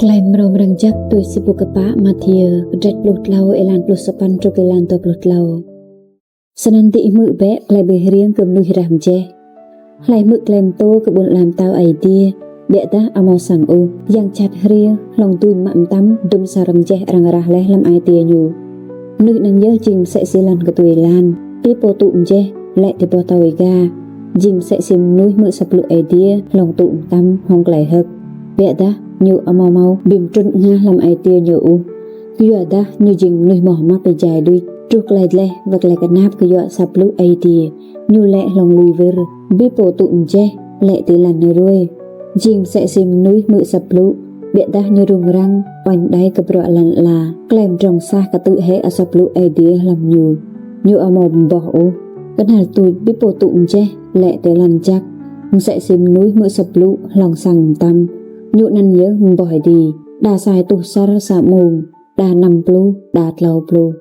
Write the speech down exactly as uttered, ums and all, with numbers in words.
Klei mrâo mrang jăk tui si pô kpă Mathiơ, kdrêč pluh tlâo, êlan pluh sa păn truh êlan dua pluh tlâo. Snăn diih hmư̆ bĕ klei bi hriêng kơ mnuih rah mjeh. Hlei hmư̆ klei mtô kơ ƀuôn ala mtao Aê Diê, ƀiădah amâo săng ôh, yang jhat hriê hlŏng duñ mă mtam dŭm sa rah mjeh arăng rah leh hlăm ai tiê ñu. Mnuih anăn yơh jing msĕ si lăn ktuê êlan, bi pô tŭ mjeh lĕ ti boh tâo êga, jing msĕ si mnuih hmư̆ sa blŭ Aê Diê hlŏng tŭ mtam hŏng klei hơ̆k. Ƀiădah ñu amâo mâo bi mtrŭn knga hlăm ai tiê ñu ôh, kyuadah ñu jing mnuih moh măk êjai đuč, truh klei dleh wăt klei knap kyua sa blŭ Aê Diê, ñu lĕ hlŏng lui wir, bi pô tŭ mjeh lĕ ti lăn hruê, jing msĕ si mnuih hmư̆ sa blŭ, ƀiădah ñu rŭng răng, uêñ đei kơ bruă lăn ala. Klei mdrŏng sah ktư̆ hĕ sa blŭ Aê Diê hlăm ñu, ñu amâo mboh ôh. Knhal tuč bi pô tŭ mjeh lĕ ti lăn jăk, msĕ si mnuih hmư̆ sa blŭ hlŏng săng mtam, ñu anăn yơh mboh êdi, đa sa êtuh asăr sa mông, đa năm pluh, đa tlâo pluh.